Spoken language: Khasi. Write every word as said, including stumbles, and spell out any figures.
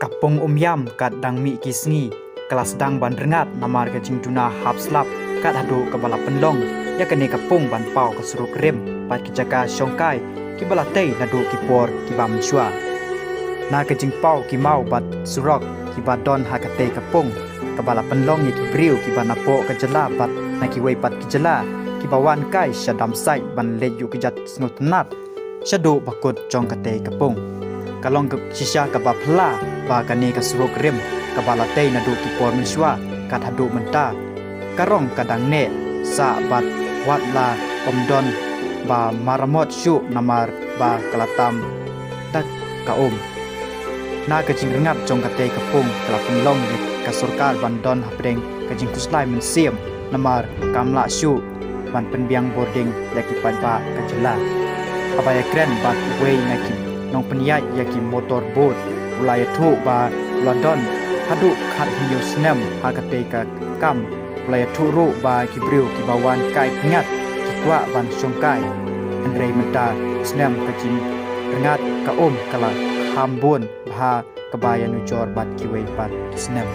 Ka pung Umïam kat dang mih ki sngi ka la sdang ban rngat namar ka jingduna hap slap kat haduh kaba la pynlong ïa kane ka pung ban paw ka surok rim bad ki jaka shongkai kiba la tei naduh ki por kiba mynshuwa. Na ka jingpaw ki maw bad surok kiba don ha katei ka pung kaba la pynlong ïa ki briew kiba napoh ka jylla bad na kiwei pat ki jylla kiba wan kai sha Damsait ban leit ïuh kjat sngewtynnat shaduh ba kut jong katei ka pung. Ka long ka shisha kaba phylla ba kane ka surok rim kaba la tei naduh ki por mynshuwa kat haduh mynta ka rong ka dang neh sah bad wat la ym don ba maramot shuh namar ba ka la tam da ka um. Na ka jingrngat jong katei ka pung ka la pynlong ïa ka sorkar ban don hapdeng ka jingkhuslai mynsiem namar kam lah shuh ban pynbiang bording ïa ki paidbah ka jylla. Haba ïakren bad uwei na ki nongpynïaid ïa ki motor boat u la ïathuh ba u la don haduh khathynñiew snem ha katei ka kam. U la ïathuh ruh ba ki briew kiba wan kai pynïaid ki kwah ban shongkai, hynrei mynta snem ka jingrngat ka um ka la kham bun bha kaba ïanujor bad kiwei pat ki snem.